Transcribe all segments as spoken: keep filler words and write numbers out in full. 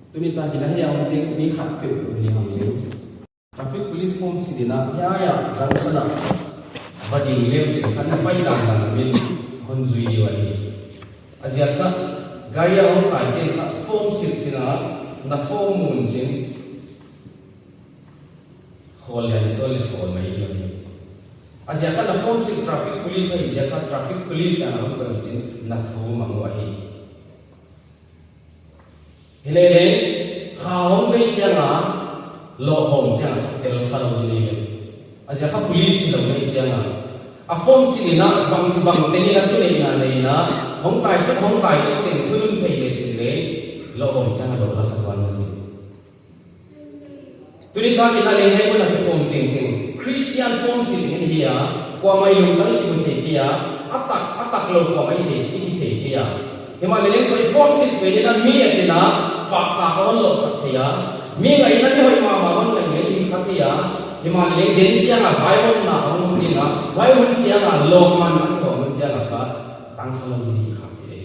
Tuni tak in a hiai a om teng mi khat peuh peuh hi hang leng, traffic police form silh in a hiai a junction a va ding leuh chin khat na vai dan dan min hon zui diu ahi. A ziak kha gari a hong tai teng kha form silh chin a na form mun chin khawl lian sawl leh khawl mai diu ahi. A ziak kha na form silh traffic police ahi ziak kha traffic police dan a hon koih chin na thu mang uh ahi. Hilele, kha hong bei chiang a, lohhawm chiang a kha tel kha lou ding ahi. A ziak kha police hilou na hih chiang a, a form silh in a bangchibang teng in a thuneihna nei in a, hong tai suk hong tai tou teng thunun thei leh chin leng, lohhawm chiang a louh la kha tuan lou ding. Tuni tak in a leng hiai mun a kikhawm tengteng Christian form silh hi hi a, kuamah i lungtang i kimu thei kei a, a tak, a tak lou kuamah i thei, i kithei kei a. Himahleh leng tua i form silh pen in a mi a tina pahtak a hon lohsak thei a, mi ngaihna mi hoih mahmah hon ngaih leh i kha thei a. Himahleh leng den chiang a vaihawmna a hong ding a, huai hun chiang a lawmman a kihawm hun chiang a kha tang kha lou ding i kha thei.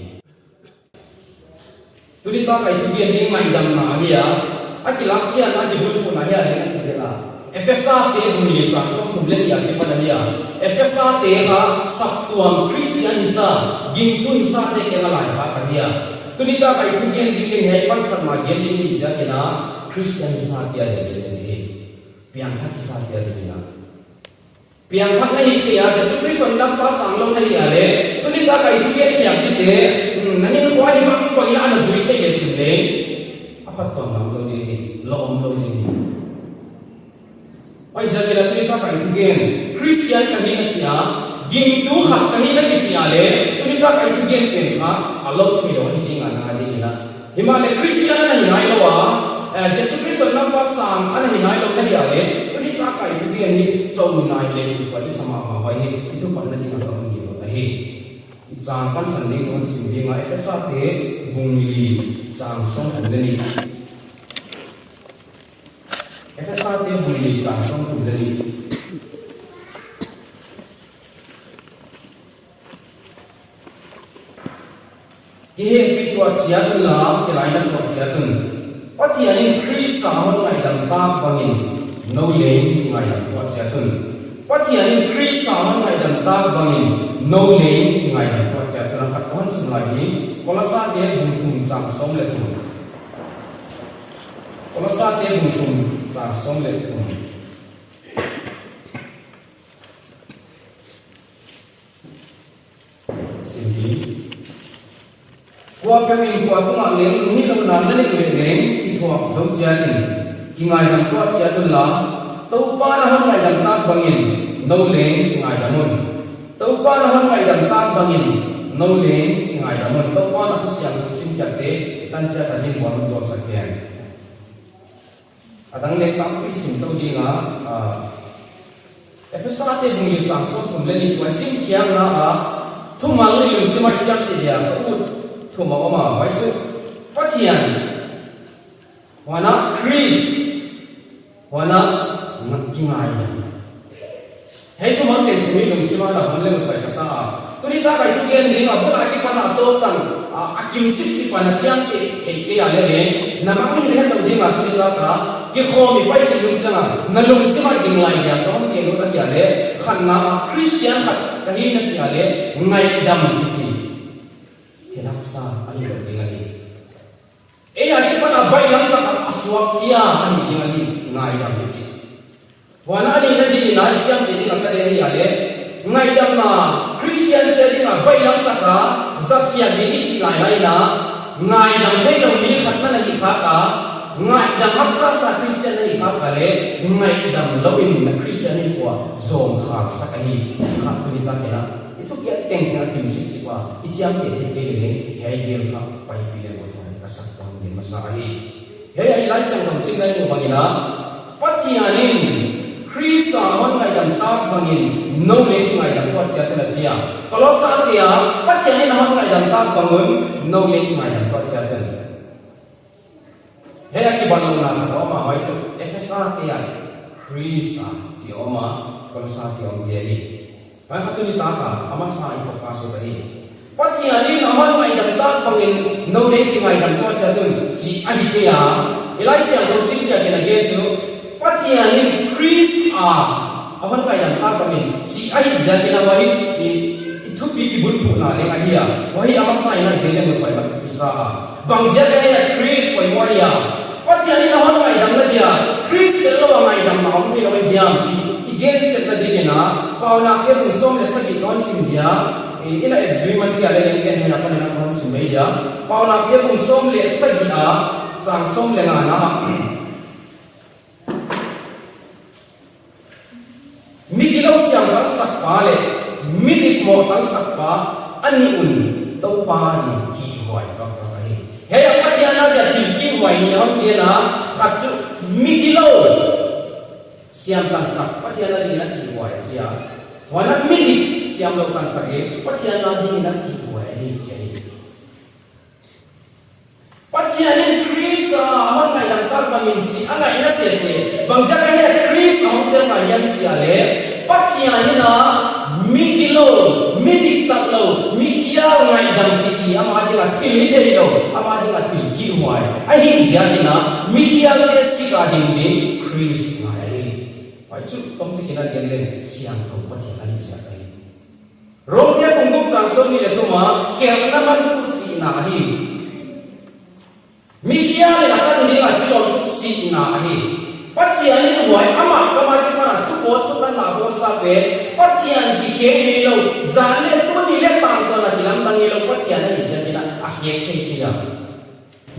Tuni tak a i thugen ding ngaihdamna ahi a, a kilak hian a kibulphuhna hian a gen a. Efesa te bung li chang sawmthum leh li a kipan ahi a. Efesa te kha saptuam Christian hisa, gingtu hisa te kiang a laikhak ahi a. Tuni tak a i thugen ding leng hiai pansatna gen ding hi ziak in a, Christian hisa te a gen ding hi. Piangthak hisa te a gen ding a. Piangthak na hih kei a, Jesu Khrist hon dampa sang lou na hih a leh, tuni tak a i thugen hiam tite, hmm, na hinkhua hi bang bang in a na zui thei leh chin leng, a phattuam ngam lou ding hi, lawm lou ding hi. Huaiziak in a tuni tak a i thugen, Christian ka hi na chi a, gingtu khat ka hi na kichi a leh, tuni tak a i thugen pen kha, a lou thei lou hi ding a na ding in a. Himahleh Christian na hi nai lou a, eh, Jesu Khrist hon dampa sang na hi nai lou na hih a leh, tuni tak a i thugen hi chauh nai leh, tua i sa mahmah huai hi, i thupatna ding a ka hon gen uh ahi. I chang pansan ding hon sim ding a, Efesa te bung li chang sawmthum leh li. Efesa te bung li chang sawmthum leh li. Kihehpih tuah chiat unla, kilainat tuah chiat un. Pathian in Khrist a hon ngaihdam tak bangin, nou leng kingaidam tuah chiat un. Pathian in Khrist a hon ngaihdam tak bangin, nou leng kingaidam tuah chiat un. A khat hon sim lai hi, Kolosa te bung thum chang sawm leh thum. Kolosa te bung thum chang sawm leh thum. Sim hi. Kuapeuh in kuapeuh tungah leng lunghihlouhna na neih uleh leng kithuap zou chiat in, kingaidam tuah chiat unla, Toupan a hon ngaihdam tak bangin, nou leng kingaidam un. Toupan a hon ngaihdam tak bangin, nou leng kingaidam un. Toupan a thusiam thu sim khiakte, tan chiat a ding buan zawlsak hen. A dang leng tampi sim tou ding a, ah, Efesa te bung li chang sawmthum leh li tua sim khiakna ah, thumal i lungsim a i chiamteh dia ka ut thum a om a, huai chu Pathian, huan a Khrist, huan a kingaidam. Hiai thumal teng thum hi lungsim a na hon leng thuai ka sa a. Tuni tak a i thugen ding a bul a kipan a tawp tan a, a kim sipsip a na chiamteh theih kei a leh leng, na mang hi leh tou ding a tuni tak a kikhawm i pai kei lungchang a, na lungsim a ding lai dia ka hon gen uh ahi a leh, khatna ah Christian khat ka hi na chi a leh, ngaihdam kichi thil haksa ahi lou ding ahi. Ei a kipan a baihlam tak a suak khia ahi ding ahi, ngaihdam kichi. Huan a nihna ding in a i chiamteh ding a ka deih ahi a leh, ngaihdamna Christian te ding a baihlam tak a zat khiak ding i chih lailai in a, ngaidam theilou mi khat na na hi khak a, ngaihdam haksasa Christian na hi khak a leh, ngaihdam lou in na Christian hinkhua zawm khak sak ahi chih kha tuni tak in a i thugen tengteng a kim sipsip a i chiamteh theih kei leh leng, hiai gel kha paipih leng ut thuai ka sak tang ding masa ahi. Hiai a i Laisiangthou simna i muh bang in a, Pathian in Khrist a hon ngaihdam tak bangin nou leng kingaidam tuah chiat un a chi a. Kolosa te ah, Pathian in a hon ngaihdam tak bang un nou leng kingaidam tuah chiat un. Hiai a kibanlouhna khat a om a, huai chu Efesa te ah Khrist a chi a om a, Kolosa te ah om te ahi. Huai kha tuni tak a, a masa i focus ut ahi. Pathian in a hon ngaidam tak bangin nou leng kingaidam tuah chiat un, chi ahi kei a. I Laisiangthou sim chiat in a gen chu, Pathian in Khrist a a hon ngaidam tak bangin chi ahih ziakin a, huai i, i thupi kibulphuhna leng ahi a. Huai a masa in a gen leng mu tuai mat i sa a. Bang ziak ahia Khrist poimoh ahia? Pathian in a hon ngaidamna dia Khrist tel lou a ngaidamna om theilou ahi diam chih i gen chetna dingin a, Paunak bung sawm leh sagih kon sim dia, i, i na exui man dia leh leng ken hei a panin a kon sim mai dia. Paunak bung sawm leh sagih a, chang sawm leh ngana. Migilou siamtangsakpa leh midik mohtangsakpa a nih un Toupa ading kihhuai vak ahi. Hiai a Pathian a dia thil kihhuai nih a hon gen a, khat chu migilou siamtangsak Pathian adingin a kihhuai a chi a. Huan a midik siamlou tangsak leh Pathian adingin a kihhuai ahi chi ahi. Pathian in Khrist a hon ngaidam tak bangin chi a ngaihna sese. Bang ziak ahia Khrist a hon tel ngai hiam i chih leh, Pathian in a migilou, midiktaklou, mikhial ngaidam kichi ama ding a thil hi theilou, ama ding a thil kihhuai ahi ziakin a, mikhialte sik a ding ding Khrist ngai ahi. Huai chu tomchik in a gen leng siangthou Pathian ahi ziak ahi. Romte bung guk chang sawmnih leh thum a, khelhna man tuh sihna ahi. Mikhial in a tan ding a kilawm tuh sihna ahi. Pathian in huai amah kam a kipan a thupawt thutanna a bawl sa pen, Pathian kikhek ngeilou, zan leh tuni leh tangtawn a kilamdang ngeilou Pathian ahi ziakin a, a khek thei kei a.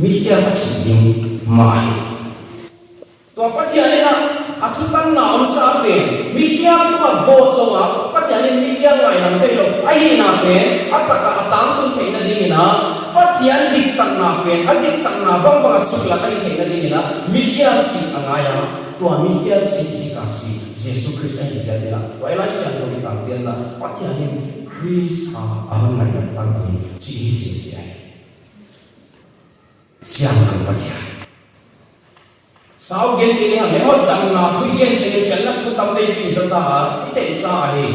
Mikhial a sih ding mah ahi. Tua Pathian in a, a thutanna omsa pen, mikhial tungah bawlou a, Pathian in mikhial ngaidam theilou ahihna pen, a tak a a tangtun theihna dingin a, Pathian diktatna pen, a diktatna bangbang a suklat ahi theihna dingin a, mikhial sih a ngai a, tua mikhial sih sik a si, Jesu Khrist ahi ziakin a, tua i Laisiangthou i tangtenna, Pathian in Khrist a, a hon ngaidam tak bangin, chi hi sese ahi. Siangthou Pathian. Sau gen te leng, leng hotdamna thu i gen chiangin khelhna thu tamveipi zat a, i theihsa ahi.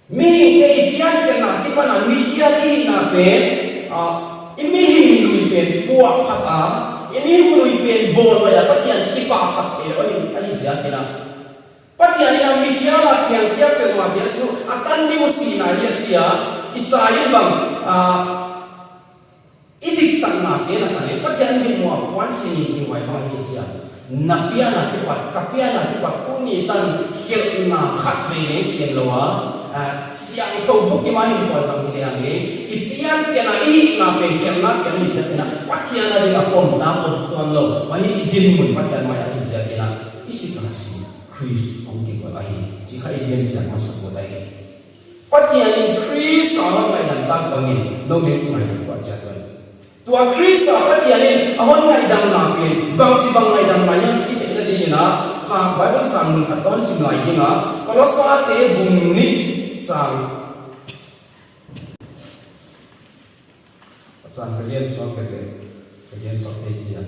Mihingte i piankhiakna akipan a mikhial i hihna pen, ah, i mihing lui pen puahphat a, i mihing lui pen bawlvai a Pathian kipahsak theilou ahi, ahi ziakin a. Pathian in a mikhial a piangkhiak peuhmah dia chu, a tan ding uh sihna hi a chi a, Isai in bang, ah, i diktatna pen a sa leh, Pathian mitmuh a puan sin in kihhuai bang hi chia. Na pian a kipat, ka pian a kipat, tuni tan khelhna khatvei leng siam lou a, ah, siangthou bukim a hinkhua zang hi leng leng, i piankhiakna i hihna pen khelhna pian hi ziakin a, Pathian ading a pom ta pom tuan lou, huai i dinmun Pathian mai a hi ziakin a, i sik a si, Khrist hong kikoih ahi, chih kha i gen chiang masa kul ahi. Pathian in Khrist a hon ngaidam tak bangin, nou leng kingaidam tuah chiat un. Tua Khrist a Pathian in a hon ngaidamna pen, bangchibang ngaidamna hiam chih i theihna dingin a, chang Bible chang mun khat kon sim lai ding a, Kolosate bung nih chang. A chang ka gen suak ka gen, ka gen suak thei dia.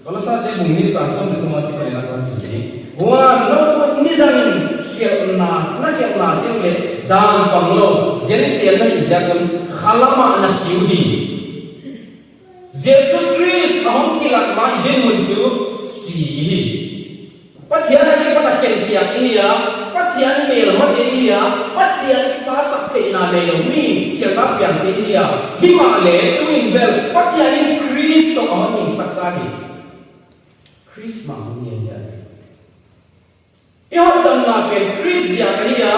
Kolosate bung nih chang sawm leh thum a kipan in a kon sim ni. Huan, nou nidang in khelhna, na khelhna ding leh dan panglou, Gentile na hih ziak un, khalam ah na si uh ding. Jesu Khrist a hong kilat ma i dinmun chu si hi. Pathian a kipan a khenpiak i hi a, Pathian melmate i hi a, Pathian kipahsak theihna neilou mi, khelhna piangte i hi a. Himahleh, tuin bel, Pathian in Khrist toh a hon hingsak ta hi. Khrist mah hong hi a. I hotdamna pen Khrist ziak ahi a,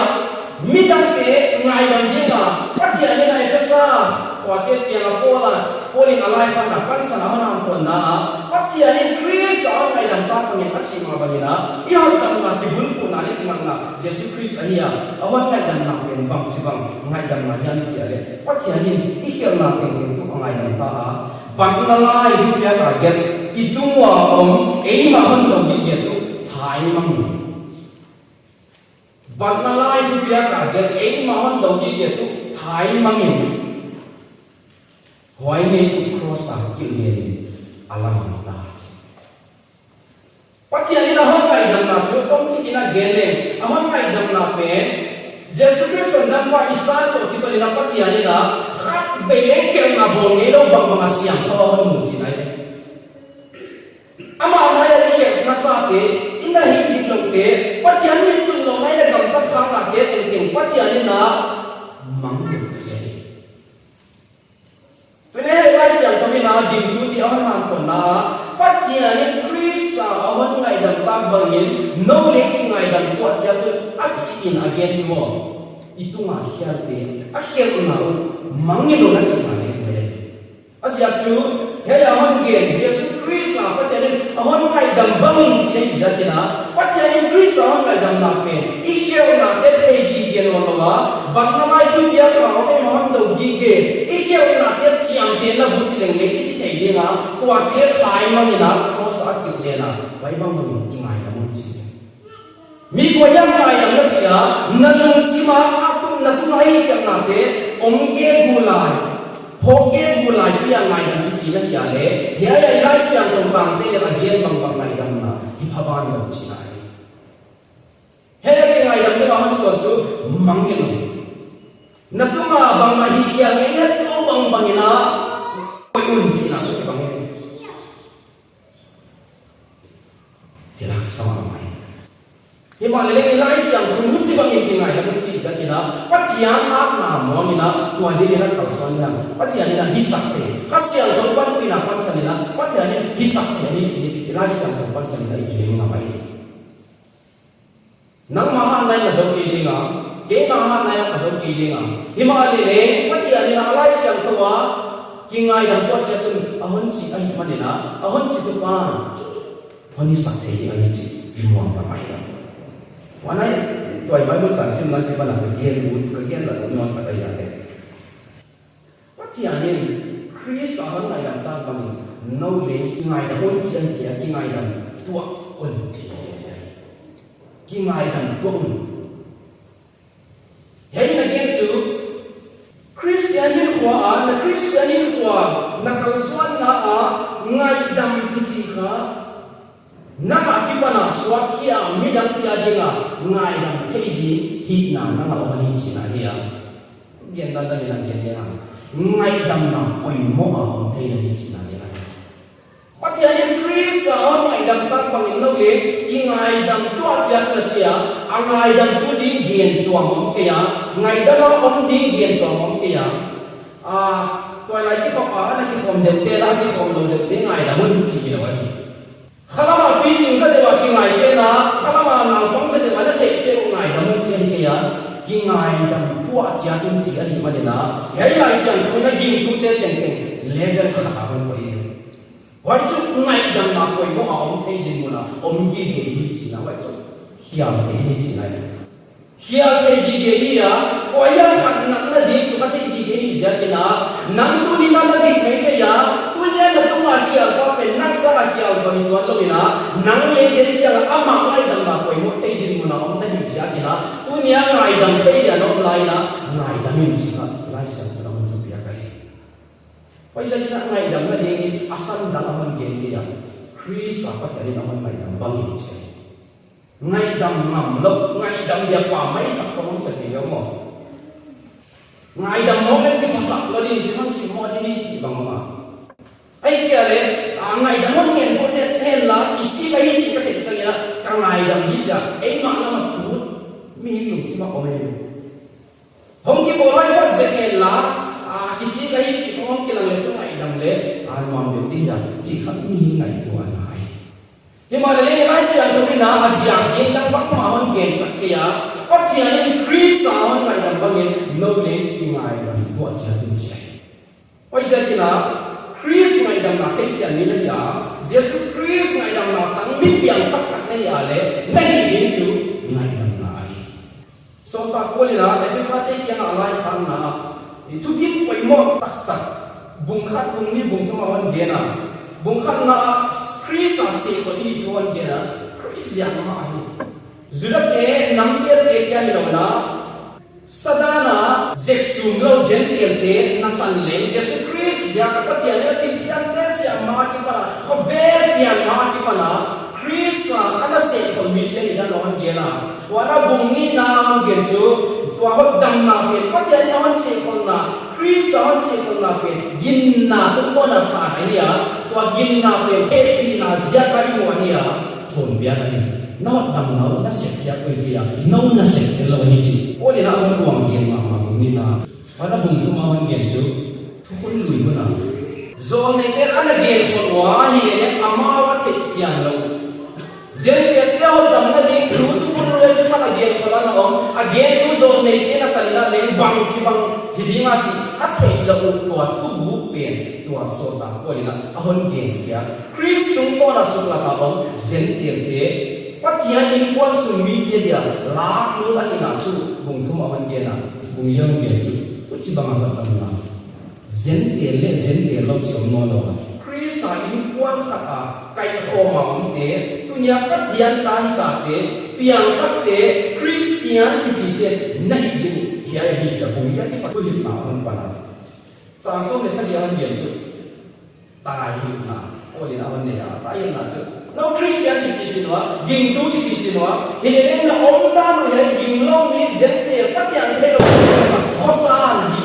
midangte ngaidam ding a, Pathian in a Efesa khuate kiang a Paul a, Paul in a laikhakna pansan a hon hanthawnna a, Pathian in Khrist a hon ngaidam tak bangin a chih mah bangin a, i hotdamna kibulphuhna leh kingakna Jesu Khrist ahi a, a hon ngaidamna pen bangchibang ngaidamna hiam i chih leh, Pathian in i khelhna tengteng tuh a ngaidam ta a, batna lai thupiak a gelh, i tung ua om, eimah hon dou gige tuh, thaimang in. Batna lai thupiak a gelh, eimah hon dou gige tuh, thaimang in. Huai nei tuh cross a kilh in, a lam ta chi. Pathian in a hon ngaidamna chu, tomchik in a gen leng, a hon ngaidamna pen, Jesu Khrist Sandampa i san toh kiton in a Pathian in a khatvei leng khelhna bawl ngeilou bangbang a siangthou a hon mu chihna ahi. Amah mai a i khelh nasate, i na hih dikloute, Pathian min tunlouhna i na gamtat khaknate tengteng Pathian in a mangngilh chi ahi. Tuni a Laisiangthou in a gingtute a hon hanthawnna ah, Pathian in Khrist a a hon ngaihdam tak bangin nou leng kingaidam tuah chiat un a chi in a gen chu maw. I tunga khialte a khelhna uh mangngilh un a chihna leng uh ahi. A ziak chu, hiai a hon gen Jesu Khrist a Pathian in a hon ngaihdam bangin chi ahi ziak in a, Pathian in Khrist a hon ngaihdamna pen i khelhnate thei gige nawnlou a, bang na lai thupiak a om em a hon dou gige, i khelhnate chiamtehna bu chi leng leng i chi thei ding a, tuate khaimang in a, cross a kilh leh in a, huai bangbangin kingaidam un chi. Mi kuahiam ngaidam na chi a, na lungsim a, a tung, na tunga hiai khelhnate om gige lai, phawk gige lai pi a ngaidam kichi na hia leh, hiai a Laisiangthou tangte leh a gen bangbang ngaihdamna hi pha banglou chihna ahi. Hiai a kingaidam ding a hon suan tu mangngilh un. Na tunga bangmah hih hial ngei hetlou bangbang in a koih un chihna ahi bang e. Thil haksa mahmah. Himahleh leng i Laisiangthou in huchibangin kingaidam un chi ziak in a, Pathian hakna muang in a, tua ding in a kalsuan in a, Pathian in a hisak thei. Kha Siangthou panpihna pansan in a, Pathian in hisak thei ahi chih i Laisiangthou pansan in a i gen ngam ahi. Nangmah hatna in a zou kei ding a, keimah hatna in a zou kei ding a. Himahleh leng, Pathian in a Laisiangthou a kingaidam tuah chiat un a hon chi ahihman in a, a hon chi tu pan hon hisak thei ding ahi chih i muang ngam ahi. Huan a, tua Bible chang simna akipan a ka gen ut, ka gen lak ut nawn khat ahi a leh. Pathian in Khrist a hon ngaihdam tak bangin nou leng kingaidam un chi ahi kei a, kingaidam tuah un chi sese. Kingaidam tuah un. Hiai na gen chu, Khristian hinkhua a, na Khristian hinkhua, na kalsuanna a, ngaihdam kichi kha, nang akipan a suak khia midangte a ding a, ngaidam thei ding hihna nang a om ahi chihna ahi a. Gen dandan in a gen leng a, ngaihdamna poimoh a om theihna hi chihna ahi a. Pathian in Khrist a hon ngaihdam tak bangin nou leng kingaidam tuah chiat un a chi a, a ngaidamtu ding gen tuam om kei a, ngaihdam a om ding gen tuam om kei a. A, tuailai kikhop a, na kikhawm deuhte leh kikhawm lou deuhte ngaidam un chi hilou ahi. Khalam a piching sa deuh a kingai kei a, khalam a naupang sa deuh a na theihte uh ngaidam un chi ahi kei a, kingaidam tuah chiat un chi ahihman in a, hiai Laisiangthou in a gingtute tengteng level khat a hon koih hi. Huai chu ngaihdamna poimoh a om thei dinmun a om gige hi chihna, huai chu khial thei hi chihna ahi. Khial thei gige hi a, kuahiam khat natna ding sukha thei gige hi ziak in a, nang tuni in a na dik mai kei a, tuni a na tunga khial pa pen nang sanga khial zaw hi tuan lou in a, nang leng den chiang a amah ngaihdamna poimoh thei dinmun a om na hi ziak in a, tuni a ngaidam thei dia na om lai in a, ngaidam in chi kha, Laisiangthou in a hon thupiak ahi. Huaiziak in a ngaihdamna ding in a san dang a hon gen kei a, Khrist a Pathian in a hon ngaihdam bangin chi. Ngaihdam ngamlou, ngaihdam dia pa maisak khong om sak kei maw. Ngaihdam mawk leh kiphasak lou ding chih hon sim maw ding hi chih bang maw. Ahihkeileh, a ngaihdam hon ngen phot hen la, kisik ahi chih ka theih chiang in a, ka ngaihdam hi chia, eimah lam a phut, mihing lungsim a om ahi. Hong kibawl huai phot zek hen la, a, kisik ahi chih hong kilang leh chu ngaihdam leh, a, nuam deuh ding hia, chih kha mi ngaihtuahna ahi. Himahleh leng Laisiangthou in a ziak ding dang bangmah hon gensak kei a, Pathian in Khrist a hon ngaihdam bangin nou leng kingaidam tuah chiat un chi ahi. Huaiziak in a, Khrist ngaihdamna theichian mi na hi a, Jesu Khrist ngaihdamna tang mi piangthak khat na hi a leh, na hih ding chu ngaihdamna ahi. Sawltak Paul in a Ephesate kiang a laikhakna ah, i thugin poimoh taktak, bung khat, bung nih, bung thum a hon gen a, bung khatna ah Khrist a seh koih i thu hon gen a, Khrist ziak mah ahi. Judate, namtelte kia hilou in a, Satan a zek sum lou Gentile te na san leng, Jesu Khrist ziak a Pathian in a thilsiamte siam ma akipan a, khovel pian ma akipan a, Khrist a ana seh khol mite hi dan a hon gen a. Huan a bung nihna a hon gen chu, tua damna pen, Pathian in a hon sehkholhna, Khrist a hon sehkholhna pen, ginna tungtawn a sa ahi a, tua ginna pen, hehpihna ziak a i mu ahi a, thon biak ahi. Na hotdamna uh, na sep biak uh ahi a, nou na sep tel lou ahi chih. Paul in a hon uang gen mahmah bung nihna. Huan a bung thum a hon gen chu, thukhun lui hun a. Zawlneite'n ana gen khol ua, hileleng amau a theih chian lou. Gentile te hotdamna ding thu thukhun lui a kipan a gen khol ana om, a gen thu zawlneite'n a san in a leng bangchibang hi ding a chih a theih lou uh tua thuguk pen tua sawltak Paul in a hon gen khia. Khrist tungtawn a suklat a om Gentile te, Pathian inkuan sung mite dia lak lut ahihna thu bung thum a hon gen a, bung li a hon gen chu, huchibang a hotdamna. Gentile leh Gentile lou chih om nawn lou a, Khrist a inkuan khat a kaikhawm a omte, tuni a Pathian ta hita te, piangthakte, Khristian kichite na hih ding uh hiai ahi chia bung li a kipan thuhilhna a hon pan a. Chang sawm leh sagih a hon gen chu, taihilhna Paul in a hon nei a, taihilhna chu, nou Khristian kichi chin ua, gingtu kichi chin ua, hileleng na omdan uh hiai ginglou mi, Gentile, Pathian theilou mi, khosa na hi.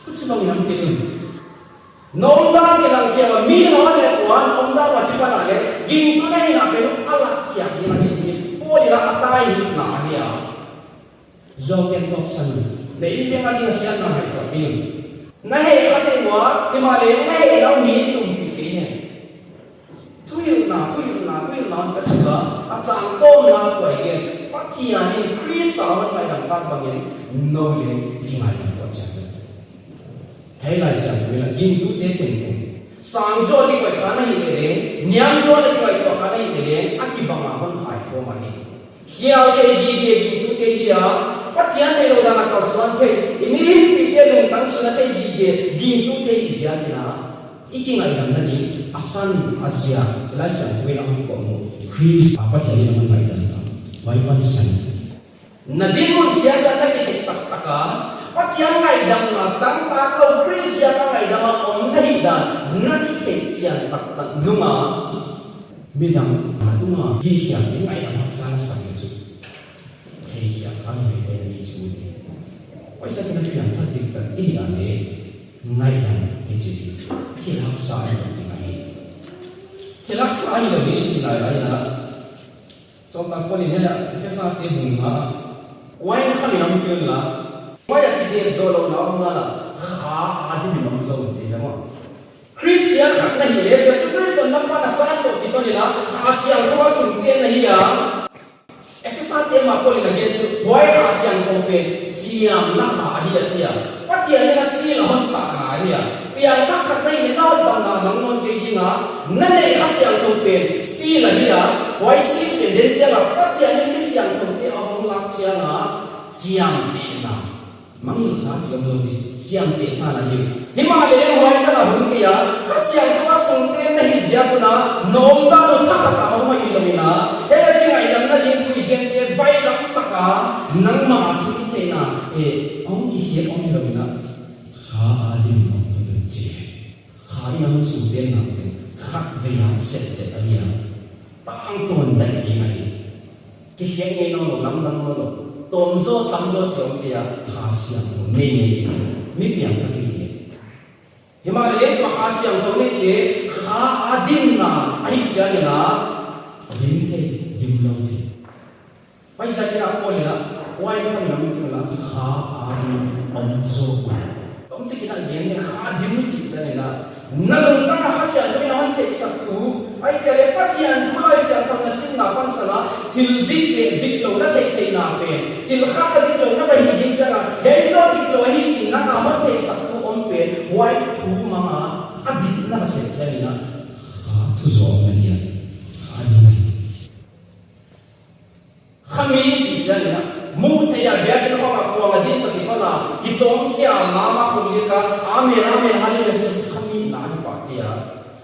Huchibang in a om kei un. Na omdan kilang khia ua, mi na hon et ua, na omdan ua kipan a leng gingtu na hihna pen a lak khiak ding ahi chih Paul in a taihilhna ahi a. Zuau ken tawp san, na in peng a ding a siatna ngaihtuah ding. Na heh kha thei ua, himahleh na heh lou mi tum pi kei hen. Thuhilhna, thuhilhna, thuhilhna hon ka suk a, a chang tawpna tua i gen. Pathian in Khrist a hon ngaidam tak bangin nou leng ki ngaidam tuah chiat. Hiai Laisiangthou in a gingtute tengteng, sang zaw a kikoih kha na hih leleng, niam zaw a kikoih tuah kha na hih leleng, a kibang a hon khaikhawm ahi. Hial thei gige gingtute hi a, Pathian theilou dan a kalsuan thei, i mihingpihte lungtang sung a thei gige gingtute hi ziak in a, i kingaidamna ding a san a ziak, Laisiangthou in a hon koih uh, Khrist a Pathian in a hon ngaidamna, huai pansan. Na dinmun ziak a na kithei taktak a, Pathian ngaidamna tangtak lou, Khrist ziak a ngaidam a om na hihdan na kithei chian taktak nung a, midang na tung a kikhiak ding ngaidam haksa na sak leh chu, theikhiak kha na hi thei na hi chu ni. Huaiziak in a piangthak diktak i hih a leh, ngaidam kichi thil haksa ahi lou ding ahi. Thil haksa ahi lou ding i chih lailai in a, Sawltak Paul in hiai a Efesa te bung nga ah, uain kham in om kei unla, huai a kidek zoh louhna om ngal a, kha a dim in om zaw un chi hi maw. Khristian khat na hih leh, Jesu Khrist hon lam pan a san toh kiton in a, Kha Siangthou a sungten na hi a. Efesa te mah Paul in a gen chu, huai Kha Siangthou pen chiamna kha ahi a chi a. Pathian in a seal a hon tahna ahi a. Piangthak khat na hih leh na hotdamna mang nawn kei ding a, na neih Kha Siangthou pen seal ahi a. Huai seal pen den chiang a Pathian in mi siangthoute a hong lak chiang a, chiamtehna, mangngilh kha chiam lou ding, chiamteh sa na hi. Himahleh huai tan a hun kei a, Kha Siangthou a sungten na hih ziak un a, na omdan uh thakhat a om ahi lou in a, hiai a kingaidamna ding thu i gente baihlam tak a, nangmah a thu i theihna, eh, hong kikhiak om hi lou in a, kha a dim in om khut un chi. Kha in a hon sungtenna pen khatvei a sep dek ahi a, tangtawn dek ding ahi. Kikhiak ngei nawn lou, lamdang nawn lou, tawm zaw tam zaw chih om kei a, Kha Siangthou nei nei ding, mi piangthak i hih leh. Himahleh tua Kha Siangthou neite kha a dimna ahih chiang in a, dim thei, dim lou thei. Huaiziak in a Paul in a, huai kham in a om kei unla, kha a dim in om zaw un. Tomchik in a gen leh kha a dim chih chiang in a, na lungtang a Kha Siangthou in a hon theihsak thu, ahihkeileh Pathian thu Laisiangthou na simna pansan a, thil dik leh diklou na theihtheihna pen, thil khat a diklou na va hih ding chiang a, hiai zaw diklou ahi chih nang a hon theihsak thu om pen, huai thu mang a, a dik na va sep chiang in a, kha thu zaw na hi a, kha a dim na hi. Khami chih chiang in a, muh theih a biakin khawng a khuang a ding tak i pan a, kitawm khia lam a khum lik a, amen, amen, hallelujah chih khami na hi pah kei a.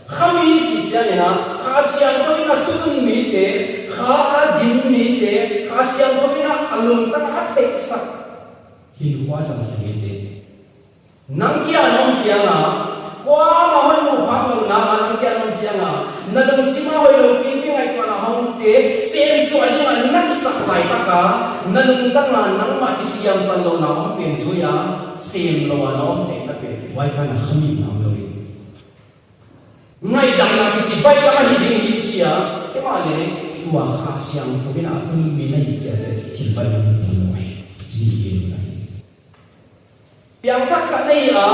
Khami chih chiang in a, Kha Siangthou in a thunun mite, kha a dim mite, Kha Siangthou in a lungtang a theihsak hinkhua zang thei mite. Nang kia na om chiang a, kuamah hon muh phak louh nang a nang kia na om chiang a, na lungsim a hoihlou pipi ngaihtuahna hong omte, sensuah ding a na kisak lai tak a, Na lungtang a nangmah kisiam tanlouhna om pen zui a, semlou a na om theihna pen, huai kha na khamin na om lou hi. Ngaihdamna kichi baihlam ahi ding hi chi a, himahleh tua Kha Siangthou in a thununmi na hih kei leh thil baihlam hi ding lou hi. Chi hi ding lou hi. Piangthak khat na hi a,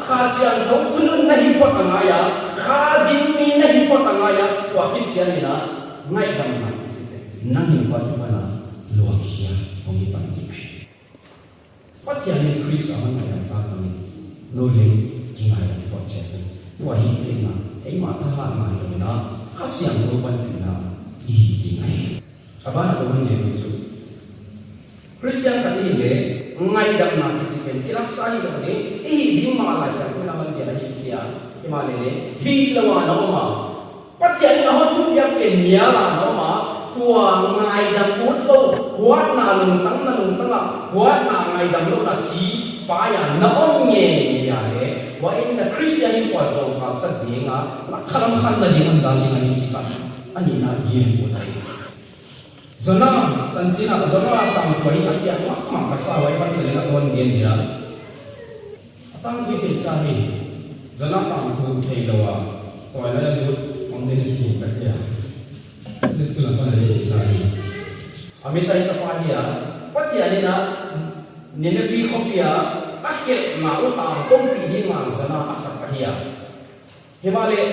Kha Siangthou thunun na hi phot a ngai a, kha dingmi na hi phot a ngai a, tua khit chiang in a, ngaihdamna kichi te, nang in kua tu mana luakhia hong hi pan ding hi. Pathian in Khrist a hon ngaihdam tak bangin, nou leng kingaidam tuah chiat un. Tua hi theihna, eimah thahatna hilou in a, Kha Siangthou panpihna i hih ding hi. A ban a ka hon gen chu, Khristian khat i hih leh, ngaihdamna kichi pen thil haksa hilou in, i hih ding mah Laisiangthou in a hon gen ahi chi a, himahleh leh, hilou a na om a, Pathian in a hon thupiak pen mial a na om a, tua ngaidam utlou, huatna lungtang na lungtang a, huatna ngaidam louhna chi pai a na om ngeingei a leh, huai in na Khristian hinkhua zong kal sak ding a, na khalam khanna ding hon dal ding ahi chi kha, a nihna gen ut ahi. Jona, tanchin a Jona tangthu ahi a chiang mahmah ka sa, huai pansan in a kon gen dia. A tangthu i theihsa hi, Jona tangthu theilou a, tuailai a lut om den hi ka thei a. Sunday school a pan a theihsa hi. A Amitai tapa hi a, Pathian in a Nineveh khopi a, a khelhna uh tangkoupih ding a Jona a sak ahi a. Himahleh,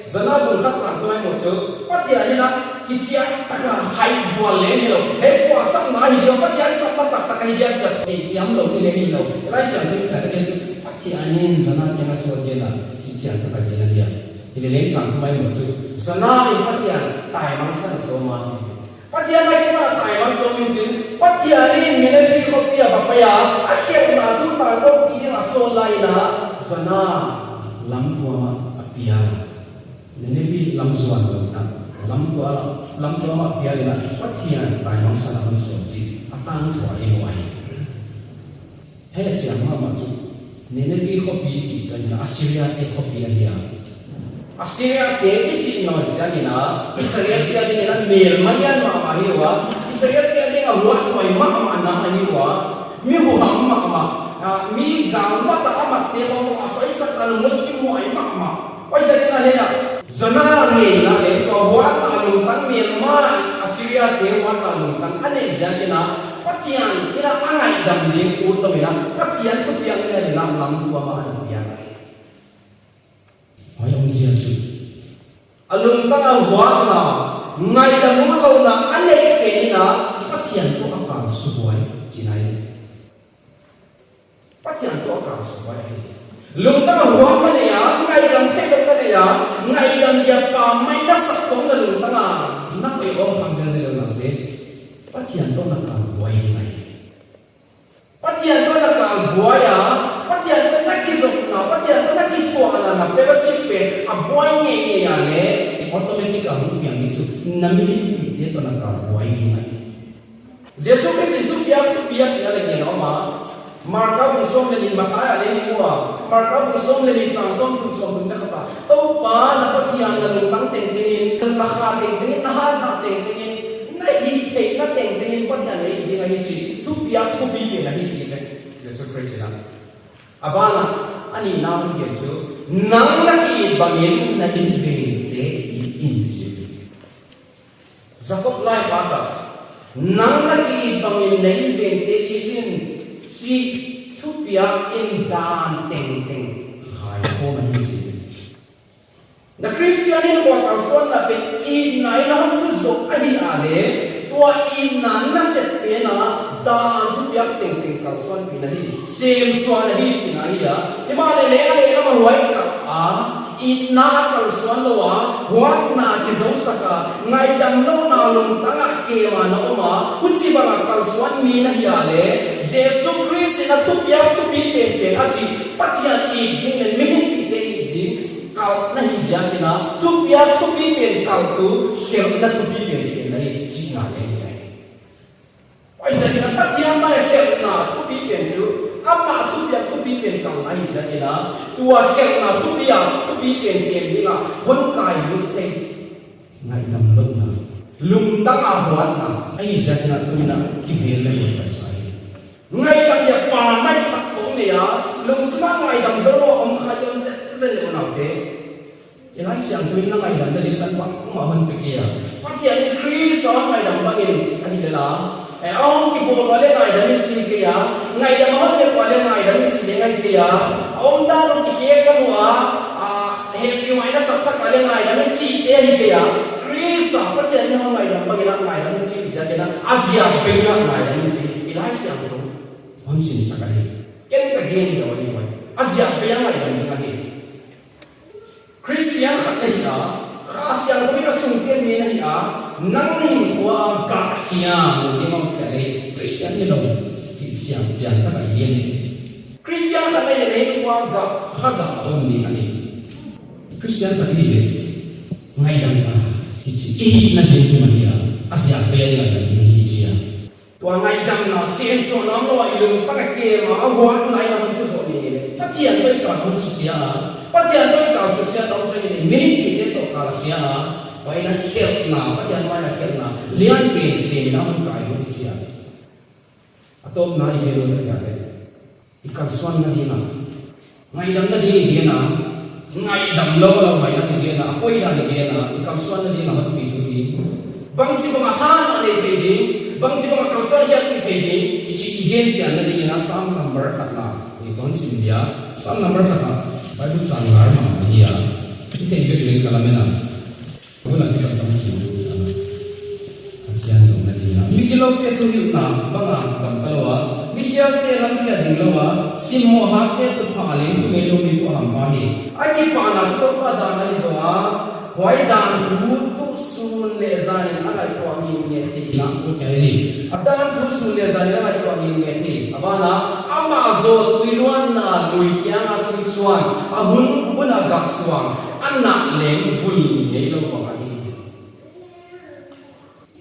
Jona bung khat chang thum a i muh chu, Pathian in a kichian taka hai vual leng hilou. Hei kua sapna hi dia, Pathian sapna taktak ahi dia chia thei siam lou ni leng hilou. Laisiangthou in a chian tak chu, Pathian in Jona kiang a thu a gen a, chi chian taka gen ahi a. Hileleng chang thum a i muh chu, Jona in Pathian taimangsan sawm a chi. Pathian a kipan a taimang sawm in chin, Pathian in Nineveh khopi a va pai a, a khelhna thu tangkoupih ding a sawl lai in a, Jona lamtuam ah a pial. Nineveh lam zuan lou in a, lamtuam, lamtuam ah pial in a, Pathian taimangsan a hon sawm chi, a tangthu a i mu ahi. Hiai a chiang mahmah chu, Nineveh khopi i chih chiang in a Assyria te khopi ahi a. Assyria te i chih nawn chiang in a, Israel te ading in a melma lian mahmah hi ua, Israel te ading a huathuai mahmah nam ahi ua, mi huham mahmah, ah, mi galmat a mat te khong a soisakna lungmuang kimuai mahmah. Huaiziakin a hiai a, Jona ngeina leh tua huatna lungtang melma, Assyria te huatna lungtang a neih ziakin a, Pathian in a a ngaihdam ding utlou in a, Pathian thupiak ngeina lamtuam ah a pial ahi. Huai omzia chu, a lungtang a huatna, ngaihdam utlouhna a neih pen in a, Pathian toh a kalsubuai chihna hi. Pathian toh a kalsubuai hi. Lungtang a huatna nei a, ngaihdam theihlouhna nei a, ngaihdam dia pammaihna sak khong na lungtang a, na koih om khang zenzen lou nate, Pathian toh na kalbuai hi mai. Pathian toh na kalbuai a, Pathian toh na kizopna, Pathian toh na kithuahna, na fellowship pen a buai ngeingei a leh, automatic a hong piang ni chu, na mihinpihte toh na kalbuai hi mai. Jesu Khrist in thupiak thupi a chi a leh gen a om a. Marka bung sawm leh nih, Matthai a leh i mu a. Marka bung sawm leh nih chang sawmthum, sawmthum leh khat a, Toupa na Pathian na lungtang tengteng in, na kha tengteng in, na hatna tengteng in, na hihtheihna tengteng in Pathian na it ding ahi chi, thupiak thupi pen ahi chi ve. Jesu Khrist in a. A ban ah, a nihna hon gen chu, nang na ki-it bangin na invengte it in chi. Jakob laikhak ah, nang na ki-it bangin na invengte it in chih thupiak in dan tengteng khaikhawm ahi chi. Na Khristian hinkhua kalsuanna pen itna in a hon thu zoh ahi a leh, tua itna nasep pen a dan thupiak tengteng kalsuanpihna hi, semsuahna hi chihna hi a. Himahleh leng a lehlam a huai kah a, itna kalsuan lou a, huatna kizousak a, ngaihdamlouhna lungtang ah kem a na om a, huchibang a kalsuanmi na hi a leh, Jesu Khrist in a thupiak thupi penpen a chih, Pathian it ding leh mihinpihte it ding kalh na hi ziakin a, thupiak thupi pen kalhtu, khelhna thupi pen sem na hi chihna leng hi a. Huaiziakin a Pathian mai khelhna thupi pen chu, amah thupiak thupi pen kalhna hi ziakin a, tua khelhna thupi a, thupi pen sem ding a, hon kailut thei. Ngaihdamlouhna, Lungtang a huatna, ahihziakin tuni in kivel leng huat sa hi. Ngaidam dia pammaih sak kong nei a, lungsim a ngaidam zou lou om kha i om zenzen leh unaute. I Laisiangthou in na ngaidam na di san bangmah hon pe kei a. Pathian in Khrist a hon ngaidam bangin chi ahi leh la. Eh, a hong kibawl ua leh ngaidam in chi kei a. Ngaidam a hon pia ua leh ngaidam in chi leng ahi kei a. A omdan uh kikhek ka mu a, ah, hehpihhuai na sak tak a leh ngaidam in chihte ahi kei a. Khrist a Pathian in hon ngaidam bangin a ngaidam in chi ziakin a ziak bangin a ngaidam in chi. I Laisiangthou hon sinsak ahi. Ken ka gen lou ahi uai. A ziak bangin a ngaidam in ahi. Khristian khat na hi a, Kha Siangthou in a sung pen mi na hi a, nang hinkhua a gah hiam, ding om kia leh, Khristian hilou, chih siam chian tak a i gen. Khristian khat na hi leh na hinkhua a gah, kha gah om ding ahi. Khristian khat hi leh, ngaidamna, kichi, i hihna ding hi mah hi a, a ziak bangin ngaidam ding hi chi a. Tua ngaidamna, sinsawhna omlou a i lungtang a kem a, a huatna i na hon thuzoh ni leh. Pathian toh i kal hon susia a. Pathian toh i kal susia tawm chang in, mihingte toh kal a sia a. Huai in a khelhna, Pathian mai a khelhna. Lian pen sem in a hon kai hon i chi a. A tawpna i gen lou tak a leh. I kalsuanna ding a. Ngaidamna ding i gen a. Ngaidam lou lou mai na i gen a. A poi dan i gen a. I kalsuanna ding a hon pi tu ding. Bangchibang a than a nei thei ding. Bangchibang a kalsuan hiat pi thei ding. Chih i gen chianna ding in a Sam number khatna. I kon sim dia. Sam number khatna. Bible chang ngar mah hi a. I theih vek leng ka lamen a. Bula ki lam tam si mu na. A chian zong na ding a. Mi giloute thuhilhna bang a gamta lou a. Mi khialte lampi a ding lou a. Simmawh hakte tutphah a leng tu ngei lou mi tuh hampha hi. A kipahna tuh Toupa dan ahi zaw a. Huai dan thu tuh sun leh zan in a ngaihtuah ngitnget hi. Na ku thei hi. A dan thu sun leh zan in a ngaihtuah ngitnget hi. A ban ah, amah zaw tui luanna lui kiang a singsuan. A hun hun a gah suang. A nah leng vul ngei lou bang ahi.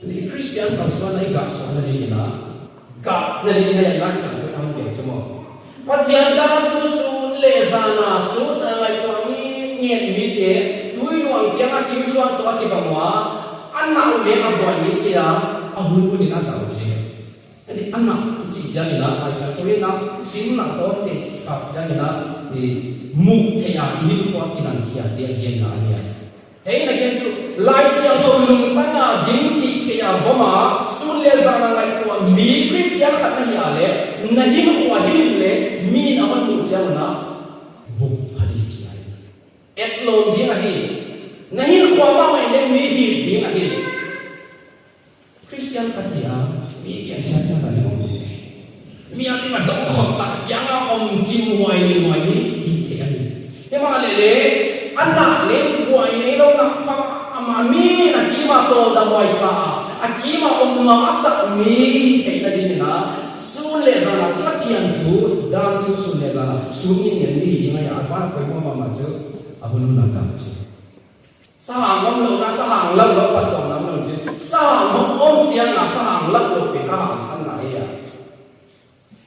Ni Khristian kalsuanna i gah suan na ding in a, gah na ding in a, i Laisiangthou in a hon gen chu maw. Pathian dan thu sun leh zan a sut a ngaihtuah ngitnget mite, tui luang kiang a singsuan toh a kibang ua, a nah uh leng a buai ngei kei a, a hun hun in a gah uh chi. Ani a nah i chih chiang in a, Laisiangthou in a, simna tawmte khak chiang in a, i muh theih a, i hinkhua kinang khiate a genna ahi a. Hiai na gen chu, Laisiangthou lungtang a ding tih kei a vom a, sun leh zan a ngaihtuah mi Khristian khat na hi a leh, na hinkhua ding leh, mi'n a hon muh chiang un a, buk pha di chi ahi. Etlawm ding ahi. Na hinkhua mahmah in leh mi hih ding ahi. Khristian khat hi a, mi piansiat chiang a ni om thei. Mi a ding a dong khot tak kiang a om chim huai ni huai ni hi thei ahi. Himahleh leh, a nah leh huai ngei lou nak pang a, amah mi'n a kim a tawldam huai sa a, a kim a om ngam a sak mi hi theihna ding in a, sun leh zan a Pathian thu, dan thu sun leh zan a, sung in ngen mi hi ding ahi a, a ban poimoh mahmah chu, a hun hun a gah chi. Sahang omlou na, sahang lamlou pattuamna omlou chi. Sahang hong om chiang a, sahang lamlou pen kha hangsanna hi a.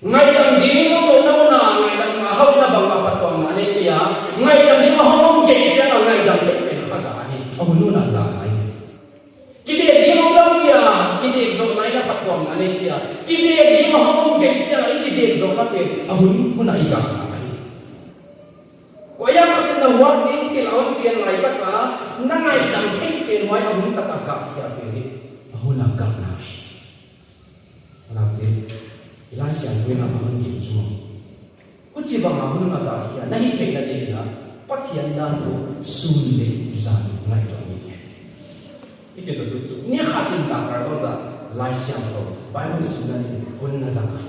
Ngaidam ding omlou na mun a, ngaidam a hau in a bang a pattuamna nei kei a. Ngaidam ding a hong om kei chiang a, ngaidam theih pen kha gah hi. A hun hun a gah hi. Kidek ding omlou kei a, kidek zohna in a pattuamna nei kei a. Kidek ding a hong om kei chiang a, i kidek zohna pen, a hun hun a i gah hi. Kuahiam khat in na huat ding thil a hon pian lai tak a, na ngaidam theih pen huai a hun tak a gah khia pen hi, a hun a gah na hi. Anaute, i Laisiangthou in a hon gen chu maw. Huchibang a hun a gah khia, na hih theihna ding in a, Pathian dan thu sun leh zan ngaihtuah ngitnget. I kituak tu chu, ni khat in darkar lou zah, Laisiangthou, Bible simna ding hun na zang a.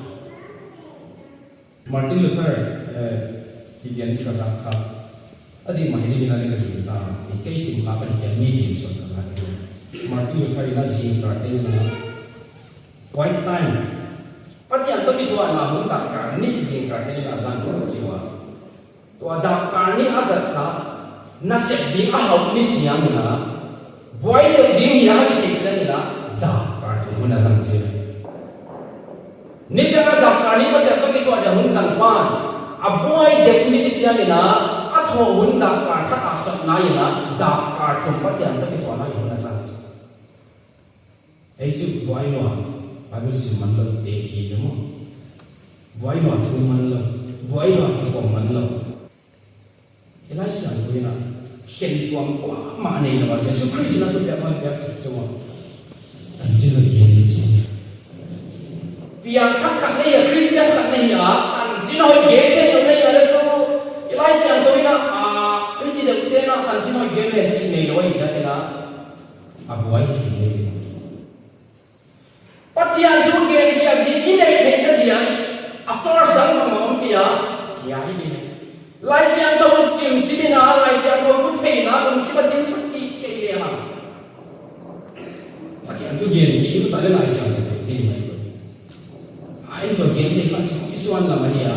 Martin Luther, eh, kigen ka zak kha. A dik mah hi ding in a leh ka gingta. I kei sim kha ka hi kei a mi gingsuan ka ngak hi. Martin Luther in a zingkal teng in a quiet time. Pathian toh kituahna hun darkar nih zingkal teng in a zang ka chi ua. Tua darkar nih a zat kha. Nasep ding a hauh ni chiang in a. Buai deuh ding hi a, a theih chiang in a, darkar thum hun a zang chi. Nidang a darkar nih Pathian toh kituah dia hun zang pan. A buai deuh ni chiang in a, a thoh hun darkar khat a sapna in a, darkar thum Pathian toh kituahna hun a zang chi. Ei chu buai lua, Bible sim man lou te i hi maw. Buai lua thu man lou, buai lua kikhawm man lou. I Laisiangthou in a, khen tuam kuamah nei lou a, Jesu Khrist in a thupiak hon piak khat chu maw. Tanchin hoih gen ni chi. Piangthak khat na hi a, Christian khat na hi a, tanchin hoih gen theih lou na hi a leh chu, i Laisiangthou in a, a, i chi deuh te'n a, tanchin hoih gen leng chih nei lou ahi ziak in a, a buai khin nei. Pathian thu gen hiam di i neih theihna di'n, a source dang mah om kei a, hiai hi. Laisiangthou sim sim in a, Laisiangthou mu theihna, lungsim a dimsak kei leh a. Pathian thu gen di, i ut a leh Laisiangthou thei di mai. A, en chu gen thei kha chu i suan lam ahi a.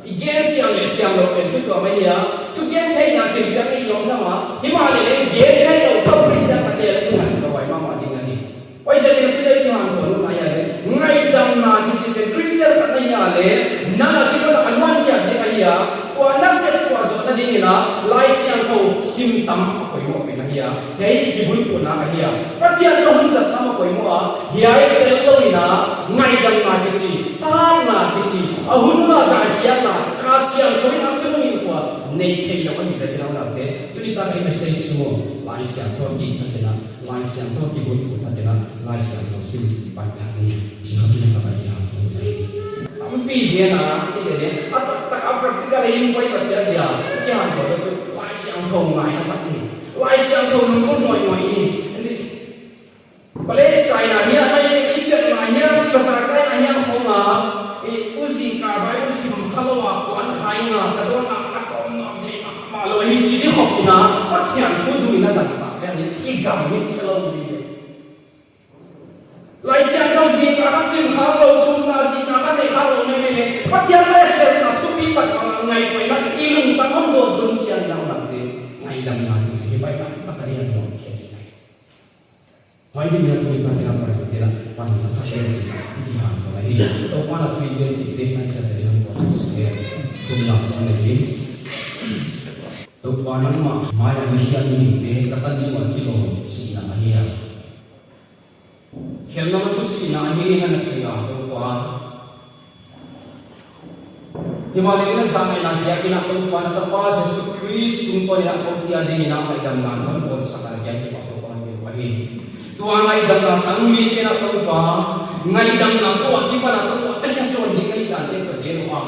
I gen siam leh siam lou pen thu tuam ahi a. Thugen theihna thilpiak i om tham a. Himahleh leng gen theilou kha Christian khat leh chu ngai ka vai mahmah ding ahi. Huaiziakin a tuni a i hanthawn uh ahihleh, ngaidamna kichi pen Christian khat na hi a leh, nang akipan a nuan hiat ding ahi a, tua nasep suah zohna dingin a, Laisiangthou sim tam a poimoh pen ahi a, hiai i kibulphuhna ahi a, Pathian toh hun zat tam a poimoh a, hiai tel lou in a, ngaidamna kichi, thahatna kichi, a hun ua gah hiatna, Kha Siangthou in a thunung in khua, nei theilou ahi ziakin a unau te, tuni tak a i message uh, Laisiangthou a kithak in a, Laisiangthou kibulphuh thak in a, Laisiangthou sim pan thak ni, chih kha tuni tak a i hanthawn uh ahi. Tampi gen a, i gen a, a taktak a practical in huai zat dia dia, i hanthawn uh chu, Laisiangthou ngaina thak ni. Laisiangthou nung lut nuai nuai ni. College kaina hiam, mai i sepna hiam, i bazar kaina hiam khong a, i tu zingkal Bible sim kha lou a, kuan khai nga, ka dawn a, a kawm nuam thei mahmah lou hi, chih di khop in a, Pathian thu duina dang tak leh ni, i gam ni se lou di. Laisiangthou zingkal a sim kha lou, chunna zingkal a nei kha lou, mei mei leh, Pathian leh khelhna thupi tak bang a ngaihtuah in a, i lungtang hon dawt dun chian dang dang te, ngaidamna kichi hi pai tak tak a i hanthawn uh ahi. Huai dingin a tuni tak in a pan, tuni tak in a pan na thak leh chi, i kihanthawn uh ahi. Toupa'n a thu i gen theih te'n a chiat a i hanthawn uh ahi. Thumna pan na hi. Toupa nangmah mai a mi hiam mihingte ka tan ding uh a kilawm sihna ahi a. Khelhna mah tu sihna ahi na na chi a Toupa. Himahleh na zang in a ziakin a Toupa na Tapa Jesu Khrist tungtawn in a koute adingin a ngaidamna hon bawlsak a gen uh a Toupa hon gen uh ahi. Tua ngaidamna tang mite na Toupa, ngaidamna tua kipan a Toupa, a hia sawn ding ahi dan te ka gen uh a.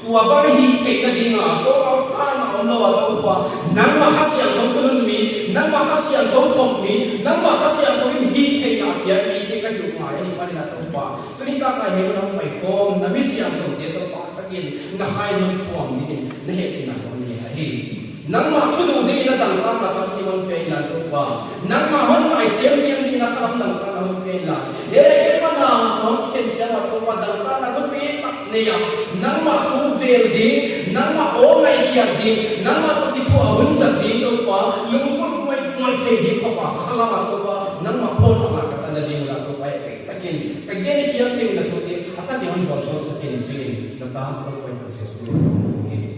Tua bang hih theihna ding a, ko au than a om lou a Toupa, nangmah Kha Siangthou thunun mi, nangmah Kha Siangthou thawm mi, nangmah Kha Siangthou in hih theihna piak mite ka hi uh ngai ahihmanin a Toupa. Tuni tak a hiai hun a hong pai khawm, na mi siangthoute Toupa thakin, na kha in hon thuam dingin, na hehpihna ka hon ngen ahi. Nangmah thu duh dingin a dangtakna tamsim hon pia inla Toupa. Nangmah hon ngai semsem dingin a khalam dangtakna hon pia inla. Hiai akipan a hon khen chiang a Toupa dangtakna thupi tak nei a. Nangmah thu vel ding, nangmah aw ngaihkhiak ding, nangmah toh kithuah hun zat ding Toupa. Lungput muaihmuah thei ding khop a khalam a Toupa. Nangmah phawk a ka tan ding ula Toupa. Takin, ka gen i piak theihna thute, a tak in hon bawl sawt sak in chiin, na ta Toupa in taksa suk in.